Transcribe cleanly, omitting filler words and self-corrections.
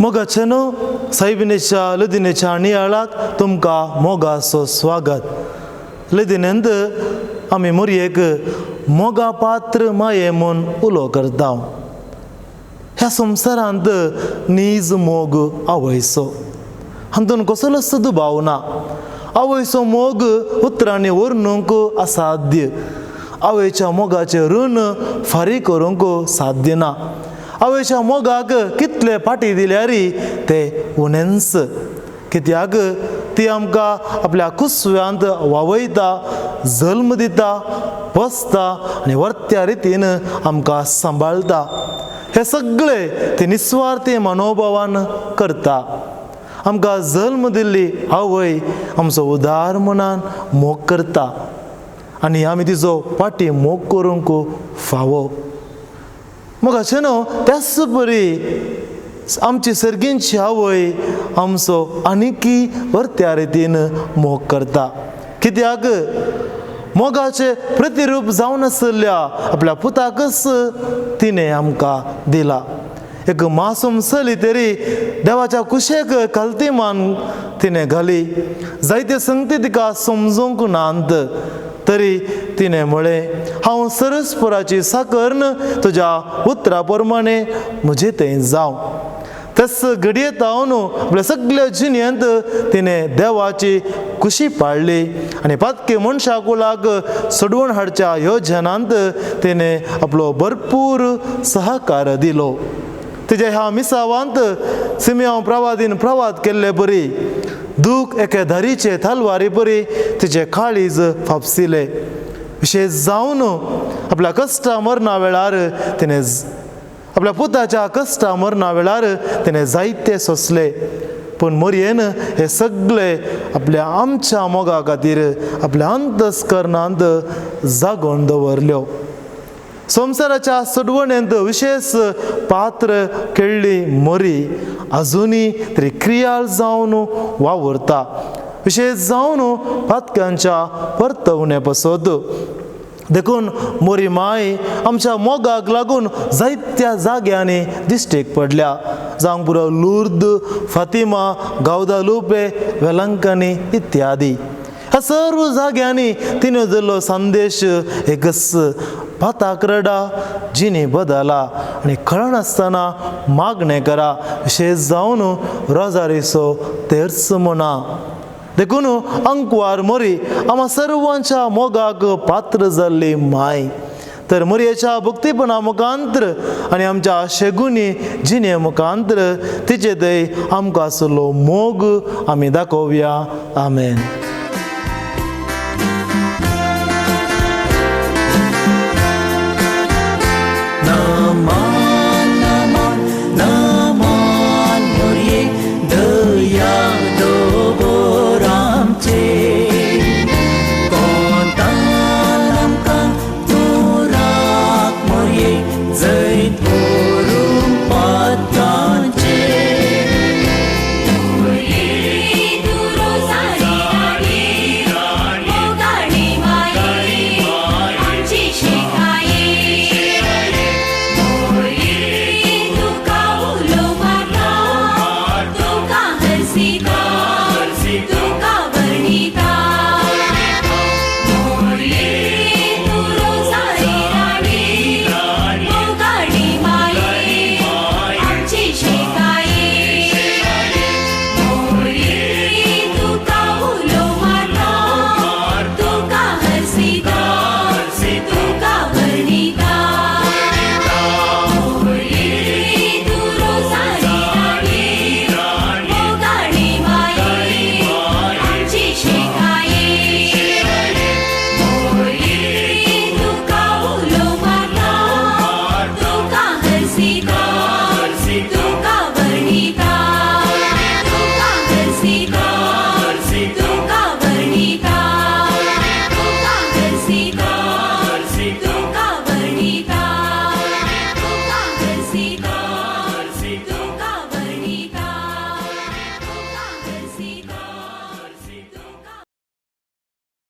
मोगाचेनो सायबिणीच्या लदिनेच्या नियाळाक तुमकां मोगाचो स्वागत. लदिनेंत आमी मोरयेक मोगा पात्र माये म्हूण उलो करता. ह्या संवसारांत नीज मोग आवयचो, हातूंत कसलोच दुबाव ना. आवयचो मोग उतरांनी वर्णूंक असाध्य. आवयच्या मोगाचें ऋण फारीक करूंक साध्य ना. आवयच्या मोगाक कितले फाटी दिल्यार ते उणेंच, कित्याक ती आमकां आपल्या कुसव्यांत वावयता, जल्म दिता, पोसता आनी वर्त्या रितीन आमकां सांबाळटा. हे सगळे ती निस्वार्थी मनोभावान करता. आमकां जल्म दिल्ली आवय आमचो उदार मनान मोग करता आनी आमी तिजो फाटी मोग करूंक फावो. मोगाचें न्हू, त्याच परी आमची सर्गींची आवय आमचो आनीकी वर्त्या रितीन मोग करता. कित्याक मोगाचें प्रतिरूप जावन आशिल्ल्या आपल्या पुताकच तिणें आमकां दिला. एक मासूम चली तरी देवाच्या कुशेक खालती मान तिणें घाली. जायते संगती तिका समजूंक नात, तरी तिणें म्हळें, हांव सरस्पराची साकर्न तुज्या उतरा प्रमाणे म्हजे थंय जावं. तेच घडये तावन आपल्या सगल्या जिणेंत तिणें देवाची खुशी पाळ्ळी आनी पातकी मनशा कुळाक सोडवण हाडच्या योजनांत तिणें आपलो भरपूर सहकार दिलो. तिच्या ह्या मिसावांत सिमियांव प्रवादीन प्रवाद केल्ले बरी दूख एके धारीचे तलवारी बरी तिचे काळीज फापसिले. विशेश जावन आपल्या कश्टा मरणा वेळार तिणें आपल्या पुताच्या कश्टा मरणा वेळार तिणें जायते सोंसले, पूण मोरयेन हे सगळे आपल्या आमच्या मोगा खातीर आपल्या अंतस्करणांत जागोवन दवरल्यो. संवसाराच्या सोडवणेंत विशेश पात्र खेळ्ळी मोरी अजुनूय तरी क्रियाळ जावन वावुरता, विशेश जावन पातक्यांच्या परतवणे पसत. देखून मोरी माय आमच्या मोगाक लागून जायत्या जाग्यांनी दिश्टीक पडल्या, जावंक पुरो लुर्द, फातिमा, गावदालुपे, वेलंकनी इत्यादी. ह्या सर्व जाग्यांनी तिणें दिल्लो संदेश एकच, पाताक रडा, जिणे बदला आनी कळनासतना मागणें करा, विशेश जावन रोजारीचो तेर्स म्हणा. देखून अंकवार मोरी आमा सर्वांच्या मोगाक पात्र जाल्ली माय. तर मोरयेच्या भक्तीपणा मुखांत्र आनी आमच्या शेगुनी जिणे मुखांत्र तिचे थंय आमकां आसलो मोग आमी दाखोवया. आमेन. Sita.